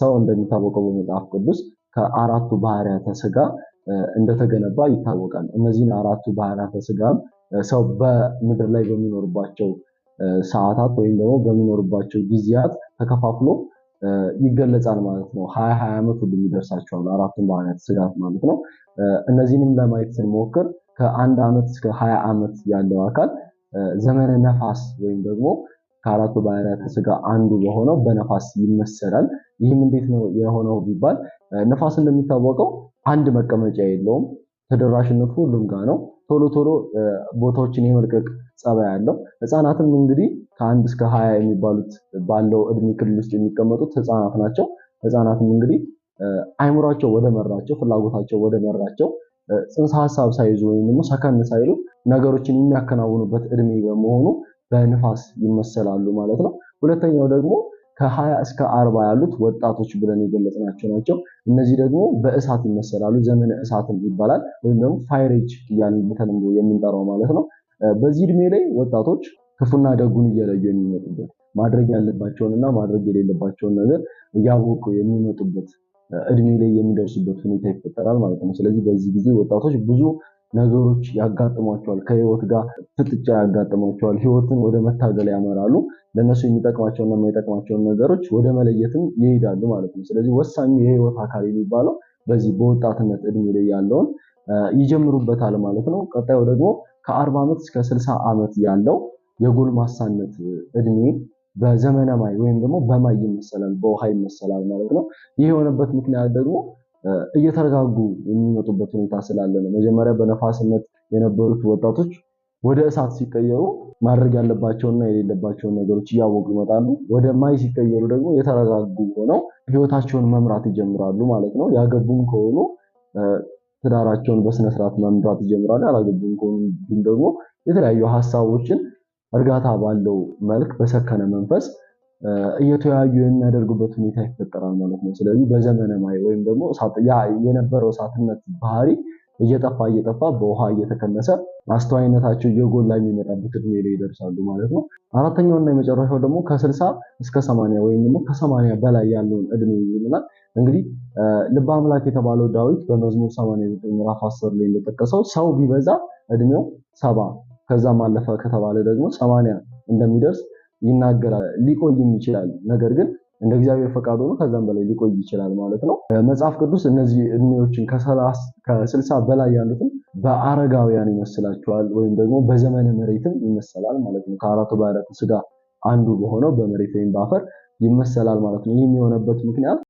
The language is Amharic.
ሰው እንደሚታወቀው በመጽሐፍ ቅዱስ ከአራቱ ባህርያተ ስጋ እንደተገነባ ይታወቃል። እነዚህን አራቱ ባህርያተ ስጋም ሰው በምድር ላይ በሚኖርባቸው ሰዓታት ወይም ደግሞ በሚኖርባቸው ጊዜያት ተከፋፍሎ ይገለጻል ማለት ነው። 20 20 ዓመት ሁሉም ይደርሳቸዋል አራቱን ባህርያተ ስጋት ማለት ነው። እነዚህንም ለማየት ስንሞክር ከ1 ዓመት እስከ 20 ዓመት ያለው አካል ዘመነ ነፋስ ወይም ደግሞ ከአራቱ ባህርያተ ስጋ አንዱ በሆነው በነፋስ ይመሰላል። ይህም እንዴት ነው የሆነው ቢባል ነፋስ እንደሚታወቀው አንድ መቀመጫ የለውም። ተደራሽነቱ ሁሉም ጋር ነው። ቶሎ ቶሎ ቦታዎችን የመልቀቅ ጸባይ አለው። ህፃናትም እንግዲህ ከ1 እስከ 20 የሚባሉት ባለው እድሜ ክልል ውስጥ የሚቀመጡት ህፃናት ናቸው። ህፃናትም እንግዲህ አይምሯቸው ወደ መራቸው፣ ፍላጎታቸው ወደ መራቸው ጽንሰ ሀሳብ ሳይዙ ወይም ደግሞ ሰከን ሳይሉ ነገሮችን የሚያከናውኑበት እድሜ በመሆኑ በንፋስ ይመሰላሉ ማለት ነው። ሁለተኛው ደግሞ ከ20 እስከ 40 ያሉት ወጣቶች ብለን የገለጽናቸው ናቸው። እነዚህ ደግሞ በእሳት ይመሰላሉ። ዘመነ እሳትም ይባላል ወይም ደግሞ fire age እያልን በተለምዶ የምንጠራው ማለት ነው። በዚህ እድሜ ላይ ወጣቶች ክፉና ደጉን እየለዩ የሚመጡበት፣ ማድረግ ያለባቸውንና ማድረግ የሌለባቸውን ነገር እያወቁ የሚመጡበት እድሜ ላይ የሚደርሱበት ሁኔታ ይፈጠራል ማለት ነው። ስለዚህ በዚህ ጊዜ ወጣቶች ብዙ ነገሮች ያጋጥሟቸዋል። ከህይወት ጋር ፍጥጫ ያጋጥሟቸዋል። ህይወትን ወደ መታገል ያመራሉ። ለነሱ የሚጠቅማቸውና የማይጠቅማቸውን ነገሮች ወደ መለየትም ይሄዳሉ ማለት ነው። ስለዚህ ወሳኙ የህይወት አካል የሚባለው በዚህ በወጣትነት እድሜ ላይ ያለውን ይጀምሩበታል ማለት ነው። ቀጣዩ ደግሞ ከ40 ዓመት እስከ 60 ዓመት ያለው የጎልማሳነት እድሜ በዘመነ ማይ ወይም ደግሞ በማይ ይመሰላል፣ በውሃ ይመሰላል ማለት ነው። ይህ የሆነበት ምክንያት ደግሞ እየተረጋጉ የሚመጡበት ሁኔታ ስላለ ነው። መጀመሪያ በነፋስነት የነበሩት ወጣቶች ወደ እሳት ሲቀየሩ ማድረግ ያለባቸውና የሌለባቸውን ነገሮች እያወቁ ይመጣሉ። ወደ ማይ ሲቀየሩ ደግሞ የተረጋጉ ሆነው ህይወታቸውን መምራት ይጀምራሉ ማለት ነው። ያገቡም ከሆኑ ትዳራቸውን በስነስርዓት መምራት ይጀምራሉ። ያላገቡም ከሆኑ ደግሞ የተለያዩ ሀሳቦችን እርጋታ ባለው መልክ በሰከነ መንፈስ እየተወያዩ የሚያደርጉበት ሁኔታ ይፈጠራል ማለት ነው። ስለዚህ በዘመነ ማይ ወይም ደግሞ ያ የነበረው እሳትነት ባህሪ እየጠፋ እየጠፋ በውሃ እየተከነሰ አስተዋይነታቸው እየጎላ የሚመጣበት እድሜ ላይ ይደርሳሉ ማለት ነው። አራተኛውና የመጨረሻው ደግሞ ከ60 እስከ 80 ወይም ደግሞ ከ80 በላይ ያለውን እድሜ ይይዝልናል። እንግዲህ ልበ አምላክ የተባለው ዳዊት በመዝሙር 89 ምዕራፍ 10 ላይ እንደጠቀሰው ሰው ቢበዛ እድሜው 70 ከዛም አለፈ ከተባለ ደግሞ 80 እንደሚደርስ ይናገራል። ሊቆይም ይችላል። ነገር ግን እንደ እግዚአብሔር ፈቃድ ሆኖ ከዛም በላይ ሊቆይ ይችላል ማለት ነው። መጽሐፍ ቅዱስ እነዚህ እድሜዎችን ከ60 በላይ ያሉትን በአረጋውያን ይመስላቸዋል ወይም ደግሞ በዘመነ መሬትም ይመሰላል ማለት ነው። ከአራቱ ባህርያተ ስጋ አንዱ በሆነው በመሬት ወይም በአፈር ይመሰላል ማለት ነው። ይህም የሆነበት ምክንያት